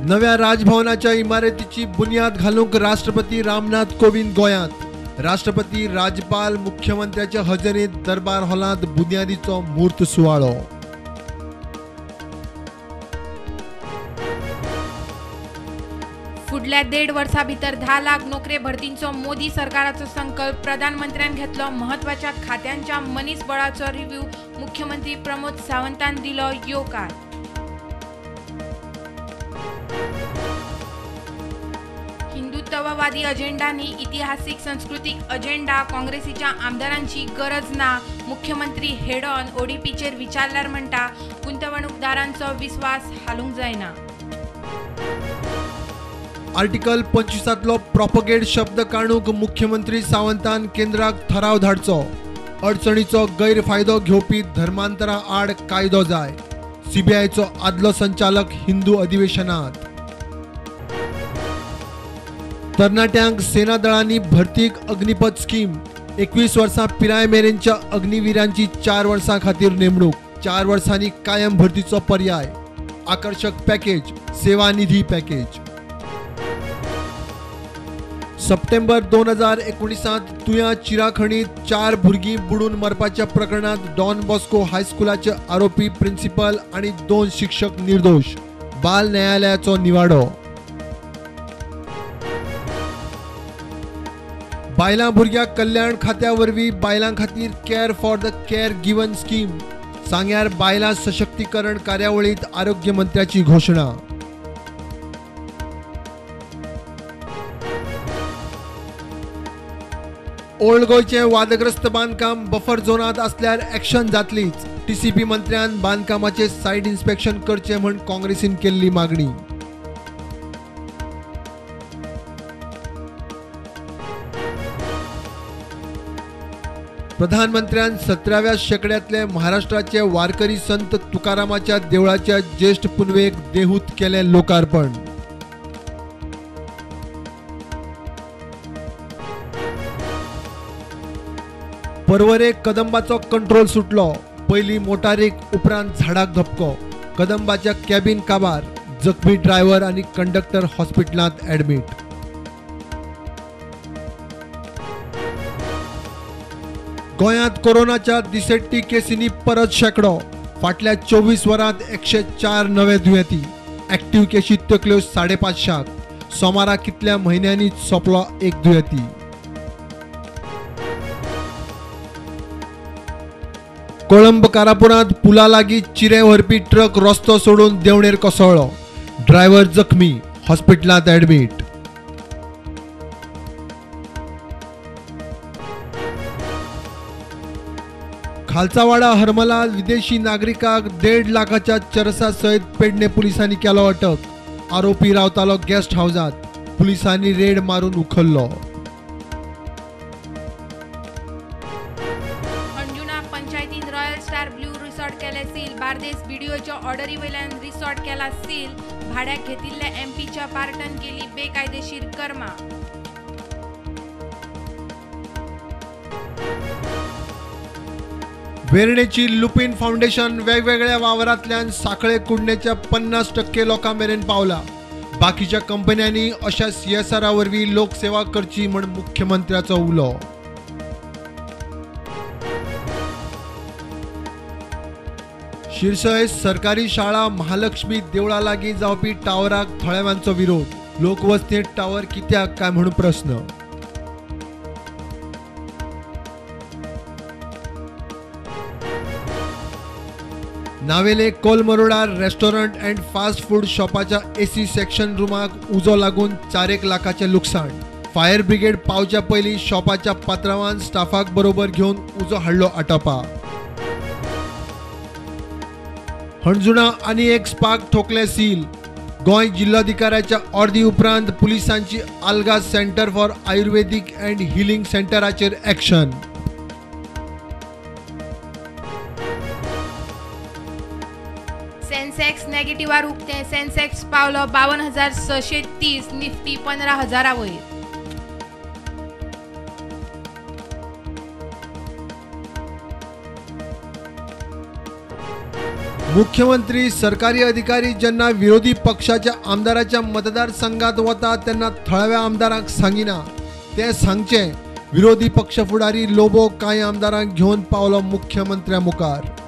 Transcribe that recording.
नव्या राजभवनाच्या इमारतीची बुन्याद घालूंक राष्ट्रपती रामनाथ कोविंद गोंयांत. राष्ट्रपती, राज्यपाल, मुख्यमंत्र्याच्या हजेरीत दरबार हॉलांत बुन्यादीचो म्हूर्त सुवाळो. फुडल्या 1.5 वर्सां भितर 10 लाख नोकरे भरतींचो मोदी सरकाराचो संकल्प. प्रधानमंत्र्यान घेतलो म्हत्वाच्या खात्यांच्या मनीसबळाचो रिव्ह्यू. मुख्यमंत्री प्रमोद सावंतान दिलो येवकार. हिंदुत्ववादी अजेंडा न्ही, इतिहासीक संस्कृतीक अजेंडा. काँग्रेसीच्या आमदारांची गरज ना. मुख्यमंत्री हेडॉन ओडीपीचेर विचारल्यार म्हणटा, गुंतवणूकदारांचो विस्वास हालूंक जायना. आर्टिकल 25 प्रोपोगेड शब्द काडूंक मुख्यमंत्री सावंतान केंद्राक ठराव धाडचो. अडचणीचो गैरफायदो घेवपी धर्मांतरा आड कायदो जाय. सीबीआयचो आदलो संचालक हिंदू अधिवेशनात. तरणाट्यांक सेना दळांनी भरतीक अग्निपथ स्कीम. 21 वर्सां पिराय मेरेनच्या अग्निवीरांची 4 वर्सां खातीर नेमणूक. 4 वर्सांनी कायम भरतीचो पर्याय. आकर्शक पॅकेज, सेवा निधी पॅकेज. सप्टेंबर 2019 तुया चिराखणीत 4 भुरगीं बुडून मरपाच्या प्रकरणात डॉन बॉस्को हायस्कुलाचे आरोपी प्रिन्सिपल आनी 2 शिक्षक निर्दोष. बाल न्यायालयाचो निवाडो. बायलां भुरग्यां कल्याण खात्या वरवीं बायलां खातीर care for the care given scheme. सांग्यार बायलां सशक्तीकरण कार्यावळींत आरोग्य मंत्र्याची घोशणा. ओल्ड गोंयचें वादग्रस्त बांदकाम बफर झोनांत आसल्यार एक्शन जातलीच. टीसीपी मंत्र्यान बांदकामाचें सायट इन्स्पेक्शन करचें म्हूण काँग्रेसीन केल्ली मागणी. प्रधानमंत्र्यान 17व्या शेंकड्यांतले महाराष्ट्राचे वारकरी संत तुकारामाच्या देवळाच्या ज्येष्ठ पुनवेक देहूत केलें लोकार्पण. पर्वरे कदंबाचो कंट्रोल सुटलो. पयलीं मोटारीक, उपरांत झाडाक धपको. कदंबाच्या कॅबीन काबार. जखमी ड्रायव्हर आनी कंडक्टर हॉस्पिटलांत ॲडमीट. गोंयांत कोरोनाच्या दिसेट्टी केसींनी परत शेंकडो. फाटल्या 24 वरांत 104 नवे दुयेंती. ॲक्टिव्ह केशी तकल्यो 550. सोमारा कितल्या म्हयन्यांनी सोंपलो एक दुयेंती. कोळंब कारापुरांत पुला लागीं चिरे व्हरपी ट्रक रस्तो सोडून देंवणेर कोसळ्ळो. ड्रायव्हर जखमी, हॉस्पिटलांत ॲडमीट. खालचावाडा हरमला विदेशी नागरिकाक 1.5 लाखाच्या चरसा सयत पेडणे पुलिसांनी केलो अटक. आरोपी रावतालो गेस्ट हावजात. पुलिसांनी रेड मारून उखल्लो. अंजुना पंचायतीन रॉयल स्टार ब्लू रिसॉर्ट केले सील. बार्देस बीडीओच्या ऑर्डरी वयल्यान रिसॉर्ट केला सील. भाड्याक घेतिल्ल्या एमपीच्या पार्टन केली बेकायदेशीर कर्मा. वेर्णेची लुपिन फाउंडेशन वेगवेगळ्या वावरांतल्यान साखळे कुडणेच्या 50% लोकां मेरेन पावला. बाकीच्या कंपन्यांनी अशा सीएसआरा वरवीं लोकसेवा करची म्हूण मुख्यमंत्र्याचो उलो. शिरसय सरकारी शाळा महालक्ष्मी देवळा लागीं जावपी टावराक थळाव्यांचो विरोध. लोकवस्तींत टावर कित्याक काय म्हूण प्रस्न. नावेले कोलमरोडार रेस्टॉरंट अँड फास्ट फूड शॉपाच्या एसी सेक्शन रुमाक उजो लागून 4 लाखाचें लुकसाण. फायर ब्रिगेड पावच्या पयलीं शॉपाच्या पात्रावान स्टाफाक बरोबर घेवन उजो हाडलो आटोपा. हणजुणा आनी एक स्पाक ठोकले सील. गोंय जिल्लोधिकाऱ्याच्या ऑर्दी उपरांत पुलिसांची Alga centre for Ayurvedic and healing सेंटराचेर action. Sensex नेगेटिव्हार उक्ते. सेन्सेक्स पावलो 52,630, निफ्टी 15,000 वयर. मुख्यमंत्री सरकारी अधिकारी जेन्ना विरोधी पक्षाच्या आमदाराच्या मतदारसंघात वता तेन्ना थळाव्या आमदारांक सांगिना, ते सांगचे. विरोधी पक्ष फुडारी लोबो कांय आमदारांक घेवन पावलो मुख्यमंत्र्या मुखार.